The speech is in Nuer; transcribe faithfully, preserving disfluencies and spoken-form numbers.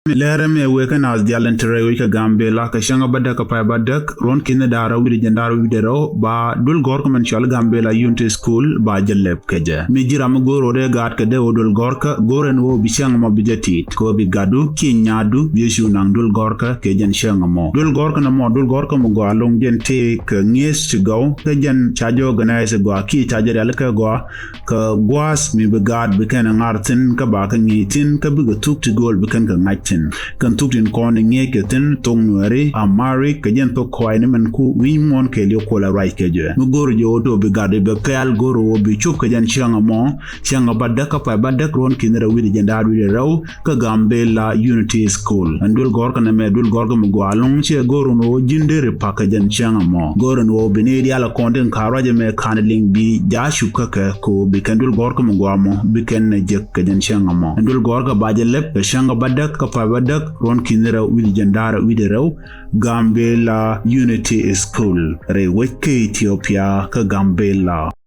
Lɛrɛ mɛ wee kä naath dial in te rɛy wec kä Gambela kä cäŋ a bädäk kä pay bädäk ruɔ̱n ki̱n da̱rä wi̱cdɛ jiɛn da̱rä wi̱cdɛ rɛw ba duël gɔ̱rkä mɛn cɔal Gambela Unity School ba jɛ lɛp kɛ jɛ. Mi ji̱ ram mi go̱o̱r ɣöö dee gaat kɛ dee ɣöö duël gɔ̱rkä go̱o̱r ɛn ɣöö bi cäŋ mɔ bi jɛ ti̱i̱t kɛ ɣöö bi gatdu kiɛ nyaatdu bi cuu naŋ duël gɔ̱rkä kɛ jɛn cäŋ mɔ. Duël gɔ̱rkä nɔmɔ duël gɔ̱rkä mi gɔaa lo̱ŋ jɛn tëë kɛ ŋi̱eec ti gɔw kä jɛn ca jɛ organize gɔaa kiɛ ca jɛ rialikä gɔaa. Kä gua̱a̱th mi bi gaat bi kɛn ŋa̱r thi̱n kä ba kä ŋi̱i̱c thi̱n kä bikɛ thuk ti gööl bi kɛn kɛ ŋa̱c thi̱n. Kɛn thuk tin kɔn i̱ ŋi̱eec kɛ thi̱n thok nuɛɛri amari kɛ jɛn thok kɔaacni mɛn ku wi̱ny muɔ̱ɔ̱n kɛɛliw kuɔl a ruac kɛ jɛ. Mi go̱o̱r jɛ ɣöö ti ɣöö bi gat i̱ bɛ pɛl go̱o̱r ɣöö bi cop kɛ jɛn cäŋ ɛmɔ. Cäŋ ɛ bädäk kä pay bädäk ruɔ̱n ki̱n rɛw wi̱cdɛ jiɛn da̱a̱r wi̱cdɛ rɛw kä Gambela Unity School. Ɛn duël gɔ̱rkä nɛmɛ duël gɔ̱rkä mi gɔaa lo̱ŋ ciɛ go̱o̱r ɣöö ji̱n deri pa̱k kɛ jɛn cäŋ ɛmɔ. Go̱o̱r ɛn ɣöö bi ni rial ɛ kɔn tin ka̱a̱r ruac ɛmɛ ka̱n liŋ bi ja̱ cup kä kɛ kɛ ɣöö bi kɛn duël gɔ̱rkä mi gɔaa mɔ bi kɛn nɛ jek kɛ jɛn cäŋ ɛmɔ. Ɛn duël gɔ̱rkä ba jɛ lɛp kɛ cäŋ ɛ bädäk kä pay bädäk ruɔ̱n ki̱n rɛw wi̱cdɛ jiɛn da̱a̱r wi̱cdɛ rɛw Gambela Unity School rɛy wec kä Ethiopia kä Gambela.